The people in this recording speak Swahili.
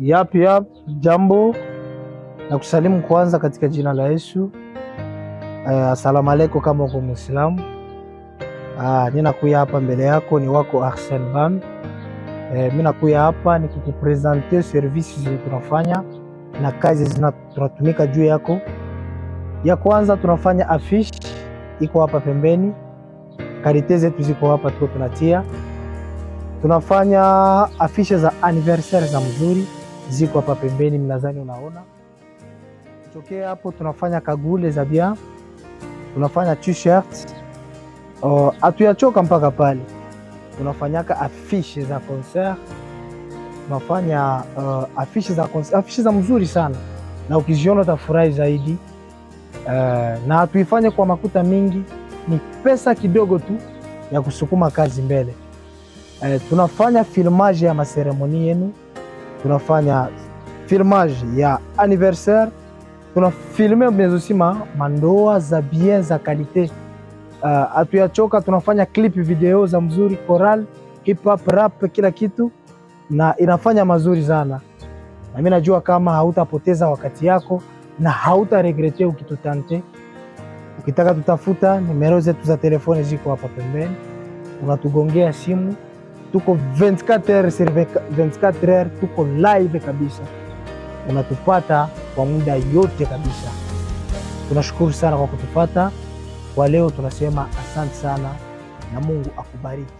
Yap yap, jambo na kusalimu kwanza katika jina la Yesu. Asalamu alaykum kama uko Muislamu. Ninakuya hapa mbele yako ni wako Arsene Bam. Mimi nakuya hapa ni kukupresenter services zenye tunafanya na kazi tunatumika juu yako. Ya kwanza tunafanya affiche iko hapa pembeni. Qualité zetu ziko hapa tuko tunatia. Tunafanya affiche za anniversaire za mzuri ziko hapa pembeni, mnadhani unaona. Tokea hapo tunafanya cagoule za bien, tunafanya t-shirt. Hatuyachoka mpaka pale. Tunafanyaka affiche za concert, tunafanya affiche za concert, affiche za mzuri sana, na ukiziona utafurahi zaidi. Na hatuifanye kwa makuta mingi, ni pesa kidogo tu ya kusukuma kazi mbele. Tunafanya filmage ya macérémonie yenu, tunafanya filmage ya anniversaire, tunafilme mais aussi mandoa za bien za qualité. Hatuyachoka, tunafanya clip video za mzuri, choral, hip hop, rap, kila kitu, na inafanya mazuri sana. Na mimi najua kama hautapoteza wakati yako na hauta regretter ukitutante. Ukitaka tutafuta, numéro zetu za téléphone ziko hapa pembeni, unatugongea simu, tuko 24 heures sur 24 heures, tuko live kabisa, unatupata kwa muda yote kabisa. Tunashukuru sana kwa kutupata kwa leo, tunasema asante sana na Mungu akubariki.